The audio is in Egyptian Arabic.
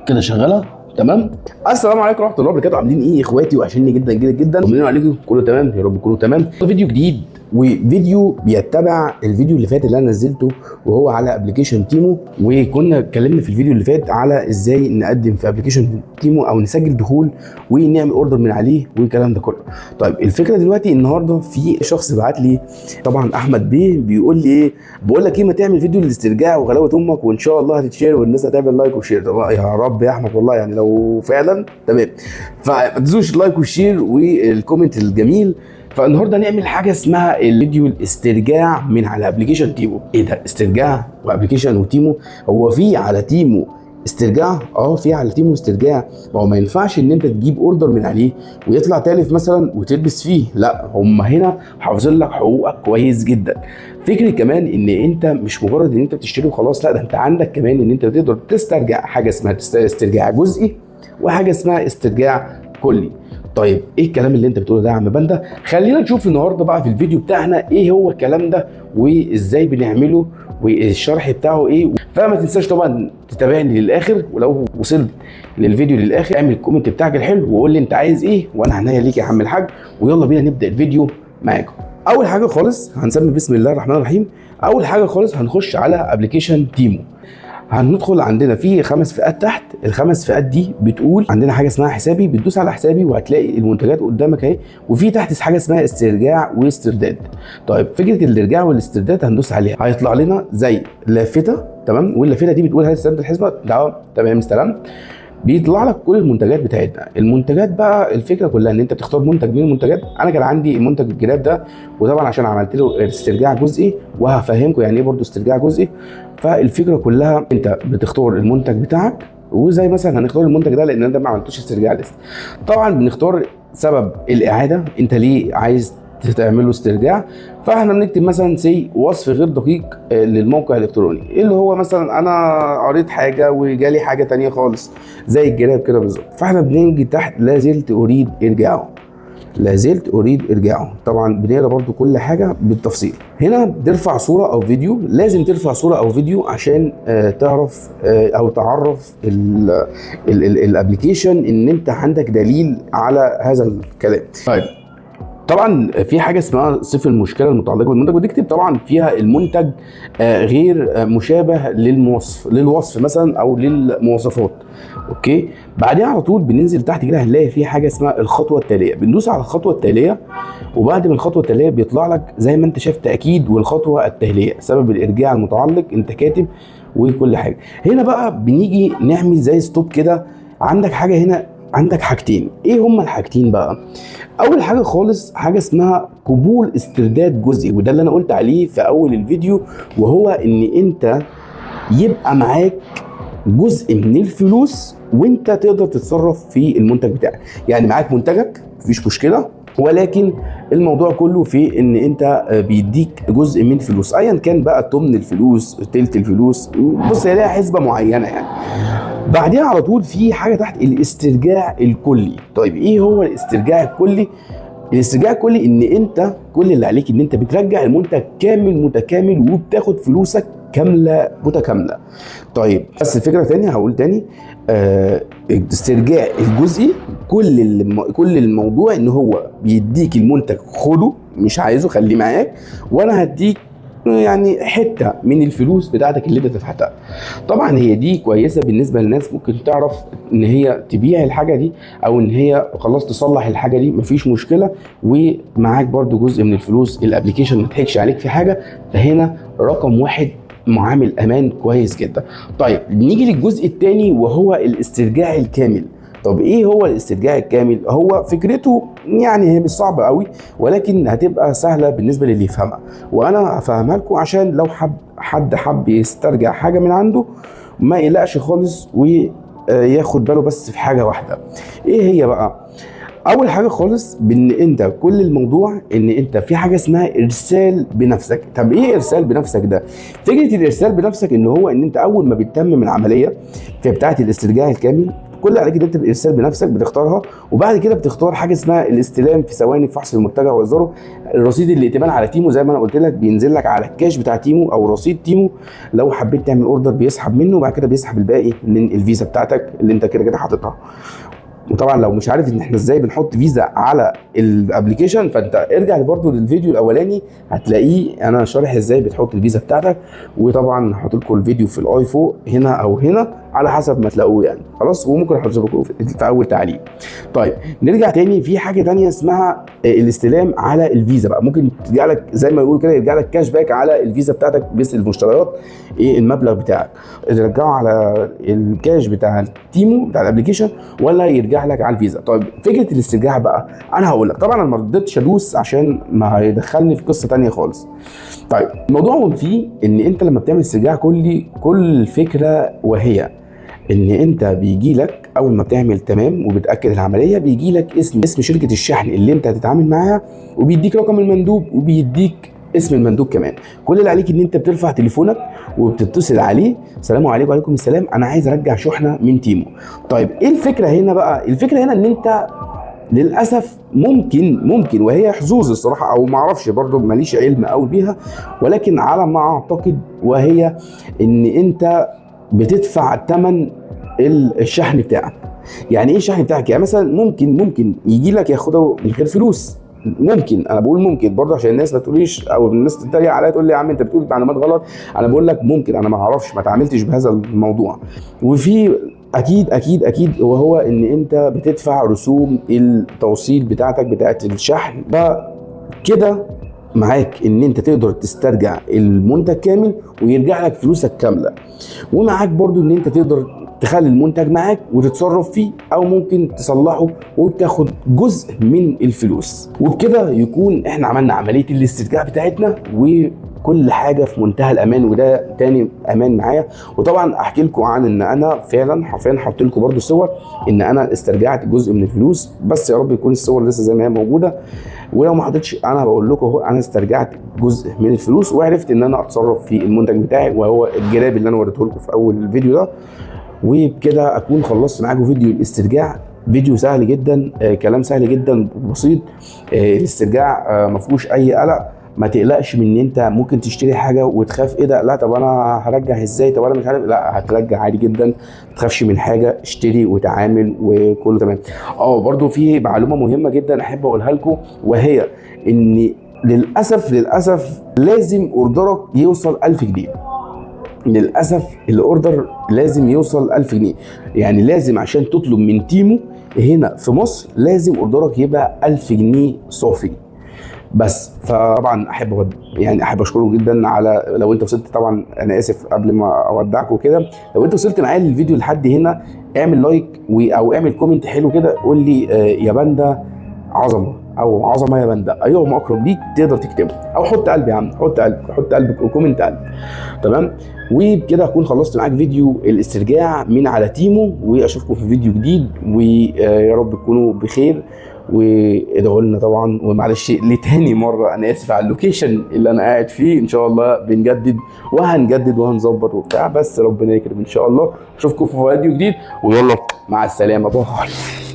كده شغالة تمام. السلام عليكم ورحمة الله وبركاته، عاملين ايه اخواتي؟ وحشني جدا جدا جدا، طمنوا عليكم، كله تمام يا رب كله تمام. فيديو جديد وفيديو بيتبع الفيديو اللي فات اللي انا نزلته وهو على application تيمو، وكنا اتكلمنا في الفيديو اللي فات على ازاي نقدم في application تيمو او نسجل دخول ونعمل order من عليه والكلام ده كله. طيب الفكرة دلوقتي النهارده في شخص بعت لي، طبعا احمد بيه، بيقول لي ايه؟ بقول لك ايه، ما تعمل فيديو للاسترجاع وغلاوه امك وان شاء الله هتتشير والناس هتعمل like و share. طبعا يا رب يا احمد والله يعني لو فعلا تمام، فما تنسوش ال like وال share وال comment الجميل. فالنهارده هنعمل حاجة اسمها الفيديو الاسترجاع من على application تيمو. ايه ده استرجاع و application وتيمو؟ هو في على تيمو استرجاع؟ اه في على تيمو استرجاع. ما هو ما ينفعش ان انت تجيب order من عليه ويطلع تالف مثلا وتلبس فيه، لا هم هنا حافظين لك حقوقك كويس جدا. فكرة كمان ان انت مش مجرد ان انت بتشتري وخلاص، لا ده انت عندك كمان ان انت تقدر تسترجع حاجة اسمها استرجاع جزئي وحاجه اسمها استرجاع كلي. طيب ايه الكلام اللي انت بتقوله ده يا عم باندا؟ خلينا نشوف النهارده بقى في الفيديو بتاعنا ايه هو الكلام ده وازاي بنعمله والشرح بتاعه ايه. فما تنساش طبعا تتابعني للاخر، ولو وصلت للفيديو للاخر اعمل ال comment بتاعك الحلو وقول لي انت عايز ايه وانا عينيا ليك يا عم الحاج. ويلا بينا نبدا الفيديو معاكم. اول حاجة خالص هنسمي بسم الله الرحمن الرحيم. اول حاجة خالص هنخش على application تيمو. هندخل عندنا في 5 فئات تحت، الخمس فئات دي بتقول عندنا حاجة اسمها حسابي، بتدوس على حسابي وهتلاقي المنتجات قدامك اهي، وفي تحت حاجة اسمها استرجاع واسترداد. طيب فكرة الارجاع والاسترداد هندوس عليها، هيطلع لنا زي لافته، تمام؟ واللافته دي بتقول هل استلمت الحزمة؟ تمام استلمت. بيطلع لك كل المنتجات بتاعتنا. المنتجات بقى الفكرة كلها ان انت بتختار منتج من المنتجات. انا كان عندي المنتج الجراب ده، وطبعا عشان عملت له استرجاع جزئي وهفهمكم يعني ايه برضو استرجاع جزئي. فالفكرة كلها انت بتختار المنتج بتاعك، وزي مثلا هنختار المنتج ده لان ده ما عملتوش استرجاع لسه. طبعا بنختار سبب الاعاده، انت ليه عايز تعمله استرجاع؟ فاحنا بنكتب مثلا سي وصف غير دقيق للموقع الالكتروني، اللي هو مثلا انا قريت حاجة وجالي حاجة تانية خالص زي الجراب كده بالظبط. فاحنا بنيجي تحت لا زلت اريد ارجاعه، لا زلت اريد ارجاعه. طبعا بنقرا برضو كل حاجة بالتفصيل. هنا بترفع صوره او فيديو، لازم ترفع صوره او فيديو عشان تعرف او تعرف ال application ان انت عندك دليل على هذا الكلام. طيب طبعا في حاجة اسمها صف المشكلة المتعلقة بالمنتج، وتكتب طبعا فيها المنتج غير مشابه للوصف مثلا او للمواصفات. okay، بعدين على طول بننزل تحت كده هنلاقي في حاجة اسمها الخطوة التالية، بندوس على الخطوة التالية، وبعد ما الخطوة التالية بيطلع لك زي ما انت شايف تاكيد والخطوة التالية سبب الارجاع المتعلق انت كاتب وكل حاجة. هنا بقى بنيجي نعمل زي stop كده. عندك حاجة هنا، عندك حاجتين. ايه هما الحاجتين بقى؟ اول حاجة خالص حاجة اسمها قبول استرداد جزئي، وده اللي انا قلت عليه في اول الفيديو، وهو ان انت يبقى معاك جزء من الفلوس وانت تقدر تتصرف في المنتج بتاعك. يعني معاك منتجك مفيش مشكلة، ولكن الموضوع كله في ان انت بيديك جزء من فلوس ايا كان بقى، تمن الفلوس، تلت الفلوس، بص هي ليها حسبه معينة يعني. بعديها على طول في حاجة تحت الاسترجاع الكلي. طيب ايه هو الاسترجاع الكلي؟ الاسترجاع الكلي ان انت كل اللي عليك ان انت بترجع المنتج كامل متكامل وبتاخد فلوسك كاملة متكاملة. طيب بس الفكرة تاني هقول تاني، الاسترجاع الجزئي كل الموضوع ان هو بيديك المنتج، خده مش عايزه خليه معاك، وانا هديك يعني حتة من الفلوس بتاعتك اللي انت دفعتها. طبعا هي دي كويسة بالنسبة للناس ممكن تعرف ان هي تبيع الحاجة دي او ان هي خلاص تصلح الحاجة دي، مفيش مشكلة، ومعاك برضو جزء من الفلوس، ال application ما تضحكش عليك في حاجة. فهنا رقم واحد معامل امان كويس جدا. طيب نيجي للجزء الثاني وهو الاسترجاع الكامل. طب ايه هو الاسترجاع الكامل؟ هو فكرته يعني هي مش صعبة قوي، ولكن هتبقى سهلة بالنسبة للي يفهمها، وانا هفهمها لكم عشان لو حد حب يسترجع حاجة من عنده ما يقلقش خالص وياخد باله بس في حاجة واحدة. ايه هي بقى؟ اول حاجة خالص بان انت كل الموضوع ان انت في حاجة اسمها ارسال بنفسك. طب ايه ارسال بنفسك ده؟ فكرة الارسال بنفسك ان هو ان انت اول ما بتتمم العملية في بتاعه الاسترجاع الكامل، كل اللي عليك ان انت الارسال بنفسك بتختارها، وبعد كده بتختار حاجة اسمها الاستلام في ثواني فحص المرتجع واصداره. الرصيد الائتمان على تيمو زي ما انا قلت لك بينزل لك على الكاش بتاع تيمو او رصيد تيمو، لو حبيت تعمل order بيسحب منه، وبعد كده بيسحب الباقي من الفيزا بتاعتك اللي انت كده كده حاططها. وطبعا لو مش عارف ان احنا ازاي بنحط فيزا على ال application، فانت ارجع برضو للفيديو الاولاني هتلاقيه انا شارح ازاي بتحط الفيزا بتاعتك. وطبعا هحط لكم الفيديو في ال i فوق هنا او هنا على حسب ما تلاقوه يعني خلاص، وممكن احط لكم في اول تعليق. طيب نرجع تاني في حاجة تانية اسمها الاستلام على الفيزا بقى. ممكن ترجع لك زي ما بيقولوا كده، يرجع لك cash back على الفيزا بتاعتك بس المشتريات، ايه المبلغ بتاعك ترجعه على الكاش بتاع التيمو بتاع ال application، ولا يرجع لك على الفيزا. طيب فكرة الاسترجاع بقى انا هقول لك، طبعا انا ما رضيتش ادوس عشان ما هيدخلني في قصة تانية خالص. طيب الموضوع فيه ان انت لما بتعمل استرجاع كلي، كل الفكرة وهي ان انت بيجي لك اول ما بتعمل تمام وبتاكد العملية، بيجي لك اسم شركة الشحن اللي انت هتتعامل معاها، وبيديك رقم المندوب وبيديك اسم المندوب كمان. كل اللي عليك ان انت بترفع تليفونك وبتتصل عليه، السلام عليكم وعليكم السلام، انا عايز ارجع شحنه من تيمو. طيب ايه الفكرة هنا بقى؟ الفكرة هنا ان انت للاسف ممكن وهي حظوظ الصراحة، او ما اعرفش برضو ماليش علم قوي بيها، ولكن على ما اعتقد وهي ان انت بتدفع ثمن الشحن بتاعك. يعني ايه الشحن بتاعك؟ يعني مثلا ممكن يجي لك ياخده من غير فلوس، ممكن، انا بقول ممكن برضه عشان الناس ما تقوليش او الناس تتريق عليا تقول لي يا عم انت بتقول معلومات غلط. انا بقول لك ممكن، انا ما اعرفش، ما تعاملتش بهذا الموضوع. وفي اكيد اكيد اكيد وهو ان انت بتدفع رسوم التوصيل بتاعتك بتاعت الشحن. فكده معاك ان انت تقدر تسترجع المنتج كامل ويرجع لك فلوسك كاملة، ومعاك برضو ان انت تقدر تخلي المنتج معاك وتتصرف فيه، او ممكن تصلحه وبتاخد جزء من الفلوس. وبكده يكون احنا عملنا عملية الاسترجاع بتاعتنا وكل حاجة في منتهى الامان، وده تاني امان معايا. وطبعا احكي لكم عن ان انا فعلا حرفيا حاطط لكم برضو صور ان انا استرجعت جزء من الفلوس، بس يا رب يكون الصور لسه زي ما هي موجودة، ولو ما حطيتش انا بقول لكم اهو انا استرجعت جزء من الفلوس وعرفت ان انا اتصرف في المنتج بتاعي، وهو الجراب اللي انا وريته لكم في اول الفيديو ده. وبكده اكون خلصت معاكم فيديو الاسترجاع. فيديو سهل جدا، كلام سهل جدا وبسيط. الاسترجاع ما فيهوش اي قلق، ما تقلقش من ان انت ممكن تشتري حاجة وتخاف ايه ده، لا طب انا هرجع ازاي، طب انا مش عارف، لا هترجع عادي جدا، ما تخافش من حاجة، اشتري وتعامل وكله تمام. برضو في معلومة مهمة جدا احب اقولها لكم، وهي ان للاسف لازم order ك يوصل 1000 جنيه. للاسف ال order لازم يوصل 1000 جنيه، يعني لازم عشان تطلب من تيمو هنا في مصر لازم order ك يبقى 1000 جنيه صافي بس. فطبعا احب اشكره جدا على لو انت وصلت، طبعا انا اسف قبل ما اودعكم كده، لو انت وصلت معايا للفيديو لحد هنا اعمل like او اعمل comment حلو كده، قول لي يا باندا عظمه او عظمه يا باندا، ايوه ما اقرب ليك تقدر تكتبه، او حط قلب يا عم، حط قلب، حط قلب و comment قلب، تمام. وبكده اكون خلصت معاك فيديو الاسترجاع من على تيمو، واشوفكم في فيديو جديد، ويا رب تكونوا بخير وادعوا لنا طبعا. ومعلش لتاني مرة انا اسف على ال location اللي انا قاعد فيه، ان شاء الله بنجدد وهنجدد وهنظبط وبتاع، بس ربنا يكرم ان شاء الله. اشوفكم في فيديو جديد، ويلا مع السلامة، bye.